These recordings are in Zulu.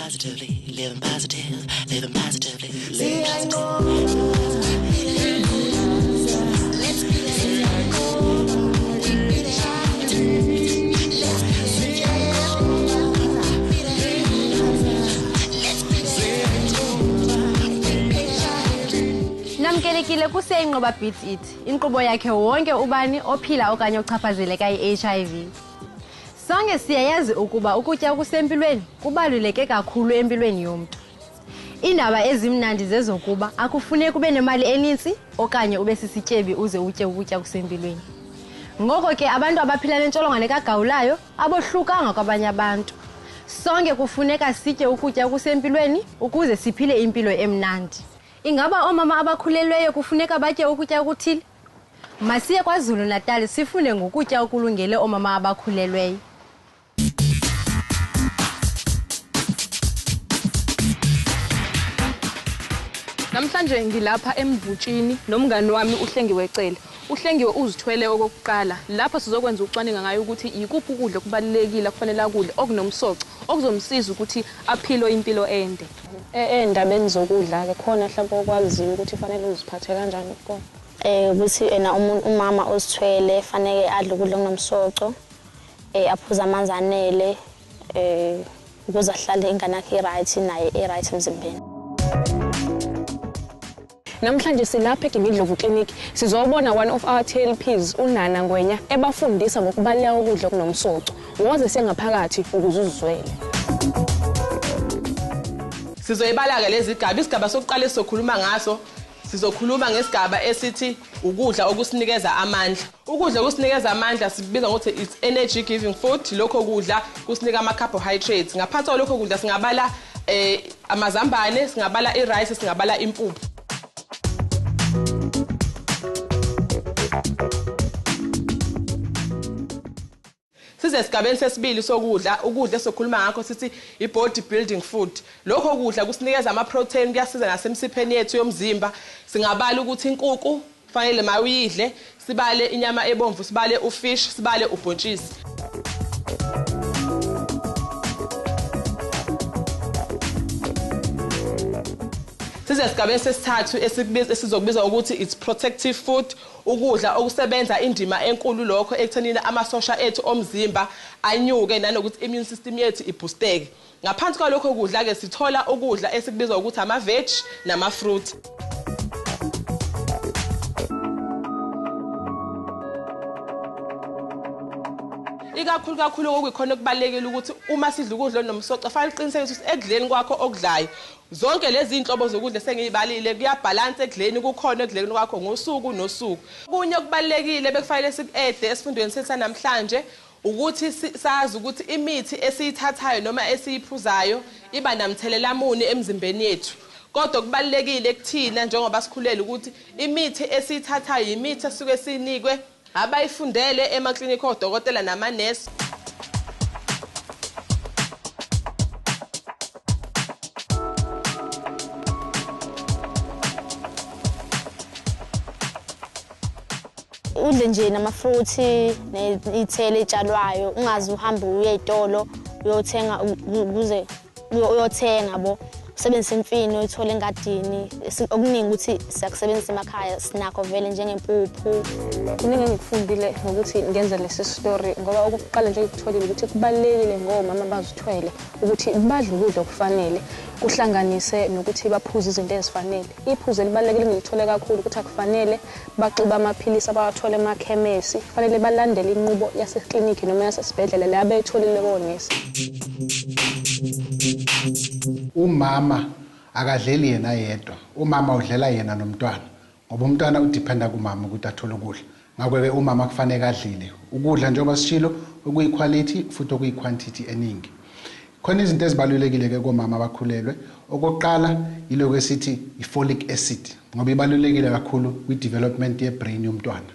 Positively, living positive, living positively, living positive. Namkelekile kuseyiNqoba Beats It, inkqubo yakhe wonke ubani ophila okanye ochaphazeleka i-HIV. Sonke siyayazi ukuba ukutya okusempilweni kubaluleke kakhulu empilweni yomntu. Iindaba ezimnandi zezokuba akufuneki ube nemali enintsi okanye ube sisityebi uze utye ukutya okusempilweni. Ngoko ke abantu abaphila nentsholongwane kagawulayo abohlukanga kwabanye abantu. Sonke kufuneka sitye ukutya okusempilweni ukuze siphile impilo emnandi. Ingaba oomama abakhulelweyo kufuneka batye ukutya okuthile? Masiye KwaZulu Natal sifunde ngokutya okulungele oomama abakhulelweyo. Namhlanje ngilapha eMvutshini nomngani wami uHlengiwe Cele. Uhlengiwe uzithwele okokuqala. Lapha sizokwenza ucwaninga ngayo ukuthi yikuphi ukudla okubalulekile akufanele akudle okunomsoco okuzomsiza ukuthi aphile impilo ende. Ey'ndabeni zokudla-ke khona mhlawumbe okwaziyo ukuthi fanele uziphathe kanjani kukona? Ukuthi ena umama ozithwele fanele adle ukudla okunomsoco, aphuze amanzi anele, ukuze ahlale ingane yakhe i-right naye i-right emzimbeni. Namhlanje silapha eGingindlovu Clinic sizobona one of our TLPs uNana Ngwenya ebafundisa ngokubaluleka kokudla okunomsoco. Woze siye ngaphakathi ukuze uzizwele. Sizoyibala-ke lezi gaba. Isigaba sokuqala esizokhuluma ngaso, sizokhuluma ngesigaba esithi ukudla okusinikeza amandla. Ukudla okusinikeza amandla sikubiza ngokuthi it's energy giving food. Lokho kudla kusinika ama-carbohydrates. Ngaphansi kwalokho kudla singabala amazambane, singabala i-rice, singabala impuphu. Size esigabeni sesibili sokudla, ukudla esizokhuluma ngakho sithi i-body building food. Lokho kudla kusinikeza ama-protein, kuyasiza nasemsipheni yethu yomzimba. Singabala ukuthi inkukhu kufanele ma uyidle, sibale inyama ebomvu, sibale ufish, sibale ubhontshisi. Size esigabeni sesithathu esizokubiza ukuthi it's protective food, ukudla okusebenza indima enkulu lokho ekuthenini amasosha ethu omzimba anyuke nanokuthi immune system yethu iboosteke. Ngaphansi kwalokho kudla ke sithola ukudla esikubiza ukuthi ama-veg nama-fruit. Ikakhulu kakhulu okuyikhona okubalulekile ukuthi uma sidla ukudla okunomsoco fanele uqinisekise ukuthi ekudleni kwakho okudlayo zonke lezi zinhlobo zokudla sengiyibalile kuyabhalansa ekudleni, kukhona ekudleni kwakho ngosuku nosuku. Okunye okubalulekile bekufanele siku-ede esifundweni sethu sanamhlanje ukuthi sazi ukuthi imithi esiyithathayo noma esiyiphuzayo iba namthelela muni emzimbeni yethu. Kodwa kubalulekile kuthina njengoba sikhulele ukuthi imithi esiyithathayo imithi esuke siyinikwe abayifundele emaklinikhi odokotela namanesi. Udle nje namafruthi ney'thelo ey'tshalwayo, ungaze uhambe uye ey'tolo uyothenga ukuze uyothenga bo. Usebenzise imfino uyithole engadini. Okuningi ukuthi siyakusebenzisa emakhaya, sinakho vele njengempuphu. Kuningi engikufundile ngokuthi ngenze lesi story ngoba okokuqala nje engikutholile ukuthi kubalulekile ngomama abazithwele ukuthi badle ukudla okufanele, kuhlanganise nokuthi baphuze izinto ezifanele. Iphuzu elibalulekile engilithole kakhulu ukuthi akufanele baxube amaphilisi abawathola emakhemesi, kufanele balandele inqubo yaseklinikhi noma yasesibhedlela la beyitholile konesi. Umama akadleli yena yedwa, umama udlela yena nomntwana, ngoba umntwana udependa kumama ukuthi athole ukudla. Ngakho-ke umama kufanele adlile ukudla njengoba sishilo okuyiquality futhi okuyiquantity eningi. Khona izinto ezibalulekile-ke komama abakhulelwe. Okokuqala yilokhu esithi i-folic acid, ngoba ibalulekile kakhulu kwi-development ye-brain yomntwana.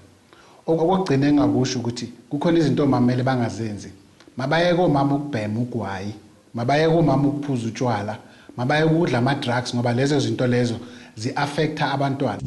Okokugcina engingakusho ukuthi kukhona izinto omama kumele bangazenzi. Mabayeke omama ukubhema ugwayi, mabayeke omama ukuphuza utshwala, mabayeke ukudla ama-drugs, ngoba lezo zinto lezo zi-affecta abantwana.